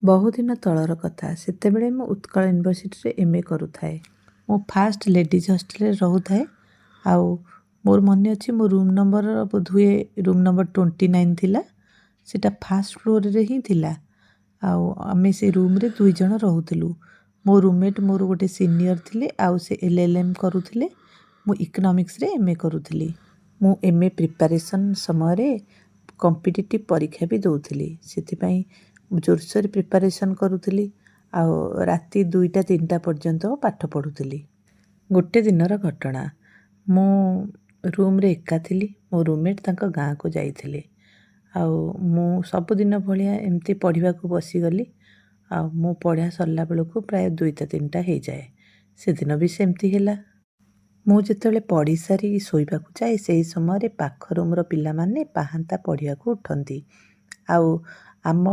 ବହୁଦିନ ତଳର କଥା। ସେତେବେଳେ ମୁଁ ଉତ୍କଳ ୟୁନିଭର୍ସିଟିରେ ଏମ୍.ଏ. କରୁଥାଏ। ମୁଁ ଫାଷ୍ଟ ଲେଡ଼ିଜ୍ ହଷ୍ଟେଲରେ ରହୁଥାଏ। ଆଉ ମୋର ମନେ ଅଛି, ମୋ ରୁମ୍ ନମ୍ବର ବୋଧହୁଏ ରୁମ୍ ନମ୍ବର 29 ଥିଲା। ସେଇଟା ଫାଷ୍ଟ ଫ୍ଲୋରରେ ହିଁ ଥିଲା। ଆଉ ଆମେ ସେ ରୁମ୍ରେ 2 ଜଣ ରହୁଥିଲୁ। ମୋ ରୁମ୍ମେଟ୍ ମୋର ଗୋଟେ ସିନିୟର ଥିଲେ ଆଉ ସେ ଏଲ୍.ଏଲ୍.ଏମ୍. କରୁଥିଲେ। ମୁଁ ଇକୋନୋମିକ୍ସରେ ଏମ୍.ଏ. କରୁଥିଲି। ମୁଁ ଏମ୍.ଏ. ପ୍ରିପାରେସନ୍ ସମୟରେ କମ୍ପିଟେଟିଭ୍ ପରୀକ୍ଷା ବି ଦେଉଥିଲି। ସେଥିପାଇଁ ଜୋରସୋରରେ ପ୍ରିପାରେସନ୍ କରୁଥିଲି ଆଉ ରାତି 2ଟା 3ଟା ପର୍ଯ୍ୟନ୍ତ ପାଠ ପଢ଼ୁଥିଲି। ଗୋଟେ ଦିନର ଘଟଣା। ମୁଁ ରୁମ୍ରେ ଏକା ଥିଲି। ମୋ ରୁମ୍ମେଟ୍ ତାଙ୍କ ଗାଁକୁ ଯାଇଥିଲେ ଆଉ ମୁଁ ସବୁଦିନ ଭଳିଆ ଏମିତି ପଢ଼ିବାକୁ ବସିଗଲି। ଆଉ ମୁଁ ପଢ଼ା ସରିଲା ବେଳକୁ ପ୍ରାୟ 2ଟା 3ଟା ହେଇଯାଏ। ସେଦିନ ବି ସେମିତି ହେଲା। ମୁଁ ଯେତେବେଳେ ପଢ଼ି ସାରି ଶୋଇବାକୁ ଯାଏ, ସେହି ସମୟରେ ପାଖ ରୁମ୍ର ପିଲାମାନେ ପାହାନ୍ତା ପଢ଼ିବାକୁ ଉଠନ୍ତି। ଆଉ ଆମ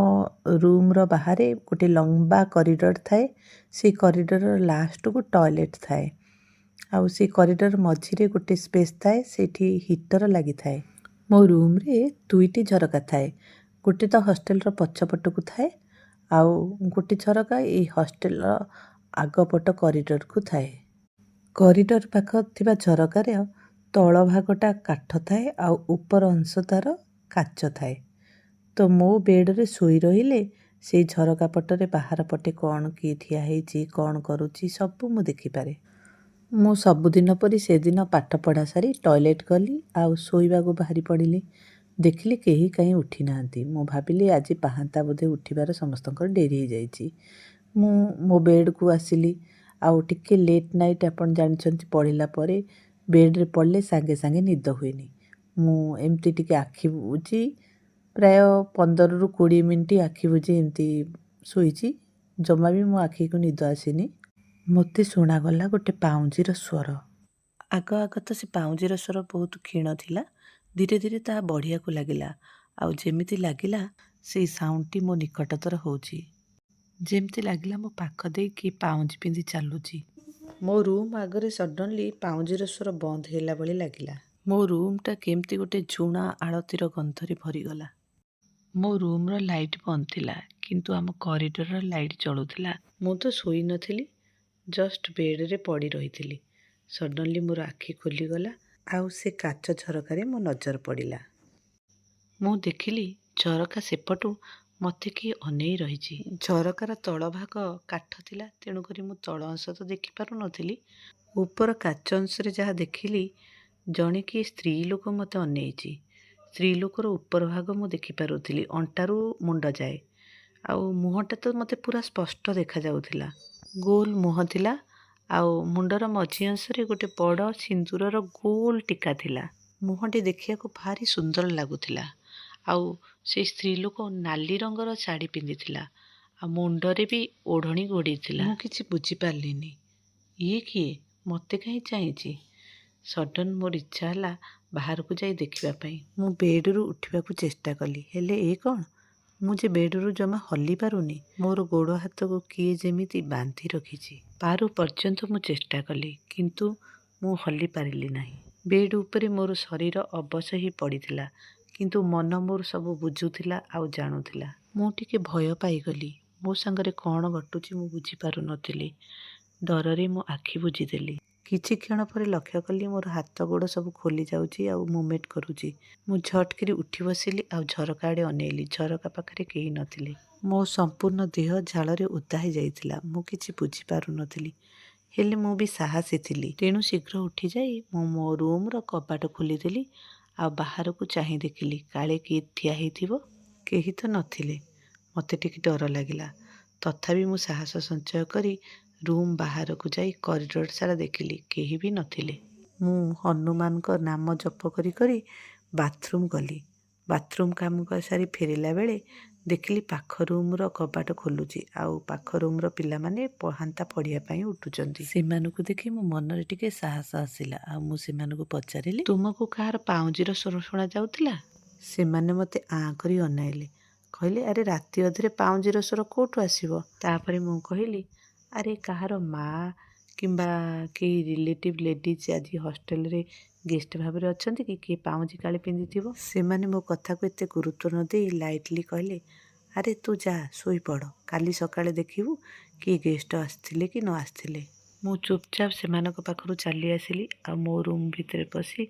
ରୁମ୍ର ବାହାରେ ଗୋଟେ ଲମ୍ବା କରିଡ଼ର ଥାଏ। ସେଇ କରିଡ଼ରର ଲାଷ୍ଟକୁ ଟଏଲେଟ୍ ଥାଏ। ଆଉ ସେଇ କରିଡ଼ର ମଝିରେ ଗୋଟେ ସ୍ପେସ୍ ଥାଏ, ସେଇଠି ହିଟର ଲାଗିଥାଏ। ମୋ ରୁମ୍ରେ ଦୁଇଟି ଝରକା ଥାଏ। ଗୋଟେ ତ ହଷ୍ଟେଲର ପଛପଟକୁ ଥାଏ ଆଉ ଗୋଟେ ଝରକା ଏଇ ହଷ୍ଟେଲର ଆଗପଟ କରିଡ଼ରକୁ ଥାଏ। କରିଡ଼ର ପାଖ ଥିବା ଝରକାର ତଳ ଭାଗଟା କାଠ ଥାଏ ଆଉ ଉପର ଅଂଶ ତା'ର କାଚ ଥାଏ। ତ ମୋ ବେଡ଼ରେ ଶୋଇ ରହିଲେ ସେଇ ଝରକା ପଟରେ ବାହାର ପଟେ କ'ଣ କିଏ ଠିଆ ହେଇଛି, କ'ଣ କରୁଛି, ସବୁ ମୁଁ ଦେଖିପାରେ। ମୁଁ ସବୁଦିନ ପରି ସେଦିନ ପାଠ ପଢ଼ା ସାରି ଟଏଲେଟ୍ ଗଲି ଆଉ ଶୋଇବାକୁ ବାହାରି ପଡ଼ିଲି। ଦେଖିଲି କେହି କାହିଁ ଉଠିନାହାନ୍ତି। ମୁଁ ଭାବିଲି, ଆଜି ପାହାନ୍ତା ବୋଧେ ଉଠିବାର ସମସ୍ତଙ୍କର ଡେରି ହେଇଯାଇଛି। ମୁଁ ମୋ ବେଡ଼କୁ ଆସିଲି। ଆଉ ଟିକେ ଲେଟ୍ ନାଇଟ୍, ଆପଣ ଜାଣିଛନ୍ତି, ପଢ଼ିଲା ପରେ ବେଡ଼ରେ ପଡ଼ିଲେ ସାଙ୍ଗେ ସାଙ୍ଗେ ନିଦ ହୁଏନି। ମୁଁ ଏମିତି ଟିକେ ଆଖି ବୁଜି ପ୍ରାୟ 15ରୁ 20 ମିନିଟ୍ ଆଖି ବୁଜି ଏମିତି ଶୋଇଛି। ଜମା ବି ମୋ ଆଖିକୁ ନିଦ ଆସିନି। ମୋତେ ଶୁଣାଗଲା ଗୋଟେ ପାଉଁଜିର ସ୍ୱର। ଆଗ ଆଗ ତ ସେ ପାଉଁଜିର ସ୍ୱର ବହୁତ କ୍ଷୀଣ ଥିଲା। ଧୀରେ ଧୀରେ ତାହା ବଢ଼ିବାକୁ ଲାଗିଲା ଆଉ ଯେମିତି ଲାଗିଲା ସେଇ ସାଉଣ୍ଡଟି ମୋ ନିକଟତର ହେଉଛି। ଯେମିତି ଲାଗିଲା ମୋ ପାଖ ଦେଇ କିଏ ପାଉଁଜି ପିନ୍ଧି ଚାଲୁଛି। ମୋ ରୁମ୍ ଆଗରେ ସଡନ୍ଲି ପାଉଁଜିର ସ୍ୱର ବନ୍ଦ ହେଲା ଭଳି ଲାଗିଲା। ମୋ ରୁମ୍ଟା କେମିତି ଗୋଟେ ଝୁଣା ଆଳତିର ଗନ୍ଧରେ ଭରିଗଲା। ମୋ ରୁମ୍ର ଲାଇଟ୍ ବନ୍ଦ ଥିଲା, କିନ୍ତୁ ଆମ କରିଡ଼ରର ଲାଇଟ୍ ଜଳୁଥିଲା। ମୁଁ ତ ଶୋଇନଥିଲି, ଜଷ୍ଟ ବେଡ଼ରେ ପଡ଼ି ରହିଥିଲି। ସଡନ୍ଲି ମୋର ଆଖି ଖୋଲିଗଲା ଆଉ ସେ କାଚ ଝରକାରେ ମୋ ନଜର ପଡ଼ିଲା। ମୁଁ ଦେଖିଲି, ଝରକା ସେପଟୁ ମୋତେ କିଏ ଅନେଇ ରହିଛି। ଝରକାର ତଳ ଭାଗ କାଠ ଥିଲା, ତେଣୁକରି ମୁଁ ତଳ ଅଂଶ ତ ଦେଖିପାରୁନଥିଲି। ଉପର କାଚ ଅଂଶରେ ଯାହା ଦେଖିଲି, ଜଣେ କିଏ ସ୍ତ୍ରୀ ଲୋକ ମୋତେ ଅନେଇଛି। ସ୍ତ୍ରୀ ଲୋକର ଉପର ଭାଗ ମୁଁ ଦେଖିପାରୁଥିଲି, ଅଣ୍ଟାରୁ ମୁଣ୍ଡ ଯାଏ। ଆଉ ମୁହଁଟା ତ ମୋତେ ପୁରା ସ୍ପଷ୍ଟ ଦେଖାଯାଉଥିଲା। ଗୋଲ ମୁହଁ ଥିଲା ଆଉ ମୁଣ୍ଡର ମଝି ଅଂଶରେ ଗୋଟେ ବଡ଼ ସିନ୍ଦୁରର ଗୋଲ ଟୀକା ଥିଲା। ମୁହଁଟି ଦେଖିବାକୁ ଭାରି ସୁନ୍ଦର ଲାଗୁଥିଲା। ଆଉ ସେଇ ସ୍ତ୍ରୀ ଲୋକ ନାଲି ରଙ୍ଗର ଶାଢ଼ୀ ପିନ୍ଧିଥିଲା ଆଉ ମୁଣ୍ଡରେ ବି ଓଢ଼ଣୀ ଘୋଡ଼େଇଥିଲା। ମୁଁ କିଛି ବୁଝିପାରିଲିନି। ଇଏ କିଏ? ମୋତେ କାହିଁ ଚାହିଁଛି? ସଡନ୍ ମୋର ଇଚ୍ଛା ହେଲା ବାହାରକୁ ଯାଇ ଦେଖିବା ପାଇଁ। ମୁଁ ବେଡ଼ରୁ ଉଠିବାକୁ ଚେଷ୍ଟା କଲି। ହେଲେ ଏ କ'ଣ? ମୁଁ ଯେ ବେଡ଼ରୁ ଜମା ହଲି ପାରୁନି। ମୋର ଗୋଡ଼ ହାତକୁ କିଏ ଯେମିତି ବାନ୍ଧି ରଖିଛି। ପାରୁ ପର୍ଯ୍ୟନ୍ତ ମୁଁ ଚେଷ୍ଟା କଲି, କିନ୍ତୁ ମୁଁ ହଲି ପାରିଲି ନାହିଁ। ବେଡ଼ ଉପରେ ମୋର ଶରୀର ଅବଶ ହେଇ ପଡ଼ିଥିଲା, କିନ୍ତୁ ମନ ମୋର ସବୁ ବୁଝୁଥିଲା ଆଉ ଜାଣୁଥିଲା। ମୁଁ ଟିକେ ଭୟ ପାଇଗଲି। ମୋ ସାଙ୍ଗରେ କ'ଣ ଘଟୁଛି, ମୁଁ ବୁଝିପାରୁନଥିଲି। ଡରରେ ମୁଁ ଆଖି ବୁଜିଦେଲି। କିଛି କ୍ଷଣ ପରେ ଲକ୍ଷ୍ୟ କଲି, ମୋର ହାତ ଗୋଡ଼ ସବୁ ଖୋଲି ଯାଉଛି ଆଉ ମୁଭମେଣ୍ଟ କରୁଛି। ମୁଁ ଝଟକିରି ଉଠି ବସିଲି ଆଉ ଝରକା ଆଡ଼େ ଅନେଇଲି। ଝରକା ପାଖରେ କେହି ନଥିଲେ। ମୋ ସମ୍ପୂର୍ଣ୍ଣ ଦେହ ଝାଳରେ ଓଦା ହେଇଯାଇଥିଲା। ମୁଁ କିଛି ବୁଝିପାରୁନଥିଲି। ହେଲେ ମୁଁ ବି ସାହସୀ ଥିଲି। ତେଣୁ ଶୀଘ୍ର ଉଠିଯାଇ ମୁଁ ମୋ ରୁମ୍ର କବାଟ ଖୋଲିଦେଲି ଆଉ ବାହାରକୁ ଚାହିଁ ଦେଖିଲି, କାଳେ କିଏ ଠିଆ ହେଇଥିବ। କେହି ତ ନଥିଲେ। ମୋତେ ଟିକେ ଡର ଲାଗିଲା। ତଥାପି ମୁଁ ସାହସ ସଞ୍ଚୟ କରି ରୁମ୍ ବାହାରକୁ ଯାଇ କରିଡ଼ର ସାରା ଦେଖିଲି। କେହି ବି ନଥିଲେ। ମୁଁ ହନୁମାନଙ୍କ ନାମ ଜପ କରି କରି ବାଥରୁମ୍ ଗଲି। ବାଥରୁମ୍ କାମ ସାରି ଫେରିଲା ବେଳେ ଦେଖିଲି, ପାଖ ରୁମ୍ର କବାଟ ଖୋଲୁଛି ଆଉ ପାଖ ରୁମ୍ର ପିଲାମାନେ ପାହାନ୍ତା ପଢ଼ିବା ପାଇଁ ଉଠୁଛନ୍ତି। ସେମାନଙ୍କୁ ଦେଖି ମୋ ମନରେ ଟିକେ ସାହସ ଆସିଲା ଆଉ ମୁଁ ସେମାନଙ୍କୁ ପଚାରିଲି, "ତୁମକୁ କାହାର ପାଉଁଜିର ସ୍ୱର ଶୁଣା ଯାଉଥିଲା?" ସେମାନେ ମୋତେ ଆଁ କରି ଅନାଇଲେ। କହିଲେ, "ଆରେ, ରାତି ଅଧରେ ପାଉଁଜିର ସ୍ୱର କେଉଁଠୁ ଆସିବ?" ତାପରେ ମୁଁ କହିଲି, "ଆରେ, କାହାର ମା' କିମ୍ବା କେହି ରିଲେଟିଭ୍ ଲେଡ଼ିଜ୍ ଆଜି ହଷ୍ଟେଲରେ ଗେଷ୍ଟ ଭାବରେ ଅଛନ୍ତି କି? କିଏ ପାଉଁଜି କାଳେ ପିନ୍ଧିଥିବ।" ସେମାନେ ମୋ କଥାକୁ ଏତେ ଗୁରୁତ୍ୱ ନ ଦେଇ ଲାଇଟଲି କହିଲେ, ଆରେ ତୁ ଯା ଶୋଇପଡ଼, କାଲି ସକାଳେ ଦେଖିବୁ କିଏ ଗେଷ୍ଟ ଆସିଥିଲେ କି ନ ଆସିଥିଲେ। ମୁଁ ଚୁପଚାପ ସେମାନଙ୍କ ପାଖରୁ ଚାଲି ଆସିଲି ଆଉ ମୋ ରୁମ୍ ଭିତରେ ପଶି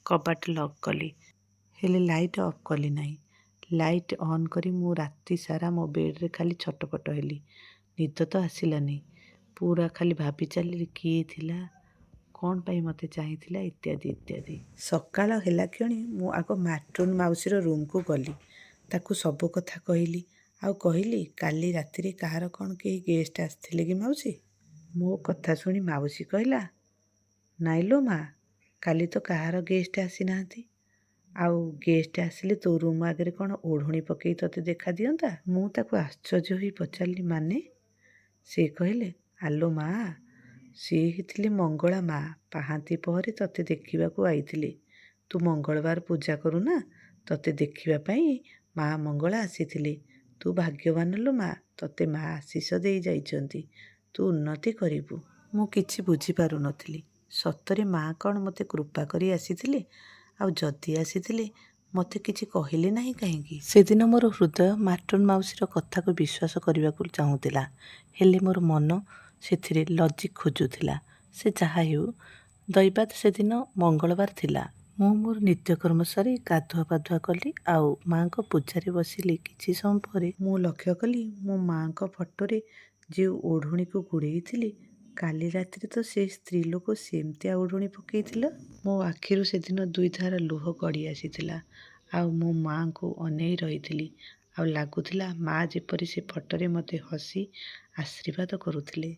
କବାଟ ଲକ୍ କଲି। ହେଲେ ଲାଇଟ୍ ଅଫ୍ କଲି ନାହିଁ। ଲାଇଟ୍ ଅନ୍ କରି ମୁଁ ରାତି ସାରା ମୋ ବେଡ଼୍ରେ ଖାଲି ଛଟପଟ ହେଲି। ନିଦ ତ ଆସିଲାନି। ପୁରା ଖାଲି ଭାବି ଚାଲିଲି କିଏ ଥିଲା, କ'ଣ ପାଇଁ ମୋତେ ଚାହିଁଥିଲା, ଇତ୍ୟାଦି ଇତ୍ୟାଦି। ସକାଳ ହେଲା କ୍ଷଣି ମୁଁ ଆଗ ମାଟ୍ରୋନ୍ ମାଉସୀର ରୁମ୍କୁ ଗଲି। ତାକୁ ସବୁ କଥା କହିଲି ଆଉ କହିଲି, କାଲି ରାତିରେ କାହାର କ'ଣ କେହି ଗେଷ୍ଟ ଆସିଥିଲେ କି ମାଉସୀ? ମୋ କଥା ଶୁଣି ମାଉସୀ କହିଲା, ନାଇଁ ଲୋ ମା, କାଲି ତ କାହାର ଗେଷ୍ଟ ଆସିନାହାନ୍ତି। ଆଉ ଗେଷ୍ଟ ଆସିଲେ ତୋ ରୁମ୍ ଆଗରେ କ'ଣ ଓଢ଼ଣୀ ପକେଇ ତୋତେ ଦେଖା ଦିଅନ୍ତା? ମୁଁ ତାକୁ ଆଶ୍ଚର୍ଯ୍ୟ ହୋଇ ପଚାରିଲି, ମାନେ? ସେ କହିଲେ, ଆଲୋ ମା, ସିଏ ହେଇଥିଲେ ମଙ୍ଗଳା ମା, ପାହାନ୍ତି ପହରେ ତୋତେ ଦେଖିବାକୁ ଆଇଥିଲେ। ତୁ ମଙ୍ଗଳବାର ପୂଜା କରୁନା, ତୋତେ ଦେଖିବା ପାଇଁ ମା ମଙ୍ଗଳା ଆସିଥିଲେ। ତୁ ଭାଗ୍ୟବାନ ଲୋ ମା, ତୋତେ ମା ଆଶିଷ ଦେଇ ଯାଇଛନ୍ତି, ତୁ ଉନ୍ନତି କରିବୁ। ମୁଁ କିଛି ବୁଝିପାରୁନଥିଲି। ସତରେ ମା କ'ଣ ମୋତେ କୃପା କରି ଆସିଥିଲେ? ଆଉ ଯଦି ଆସିଥିଲେ ମୋତେ କିଛି କହିଲେ ନାହିଁ କାହିଁକି? ସେଦିନ ମୋର ହୃଦୟ ମାଟ୍ରୋନ୍ ମାଉସୀର କଥାକୁ ବିଶ୍ୱାସ କରିବାକୁ ଚାହୁଁଥିଲା, ହେଲେ ମୋର ମନ ସେଥିରେ ଲଜିକ୍ ଖୋଜୁଥିଲା। ସେ ଯାହା ହେଉ, ଦୈବାତ୍ ସେଦିନ ମଙ୍ଗଳବାର ଥିଲା। ମୁଁ ମୋର ନିତ୍ୟକର୍ମ ସାରି ଗାଧୁଆ ପାଧୁଆ କଲି ଆଉ ମାଆଙ୍କ ପୂଜାରେ ବସିଲି। କିଛି ସମୟ ପରେ ମୁଁ ଲକ୍ଷ୍ୟ କଲି ମୋ ମାଆଙ୍କ ଫଟୋରେ ଯେଉଁ ଓଢ଼ଣୀକୁ ଗୁଡ଼େଇଥିଲି, କାଲି ରାତିରେ ତ ସେ ସ୍ତ୍ରୀ ଲୋକ ସେମିତିଆ ଓଢ଼ଣୀ ପକେଇଥିଲା। ମୋ ଆଖିରୁ ସେଦିନ ଦୁଇଧାର ଲୁହ ଗଡ଼ି ଆସିଥିଲା ଆଉ ମୁଁ ମାଆଙ୍କୁ ଅନେଇ ରହିଥିଲି ଆଉ ଲାଗୁଥିଲା ମା ଯେପରି ସେ ଫଟୋରେ ମୋତେ ହସି ଆଶୀର୍ବାଦ କରୁଥିଲେ।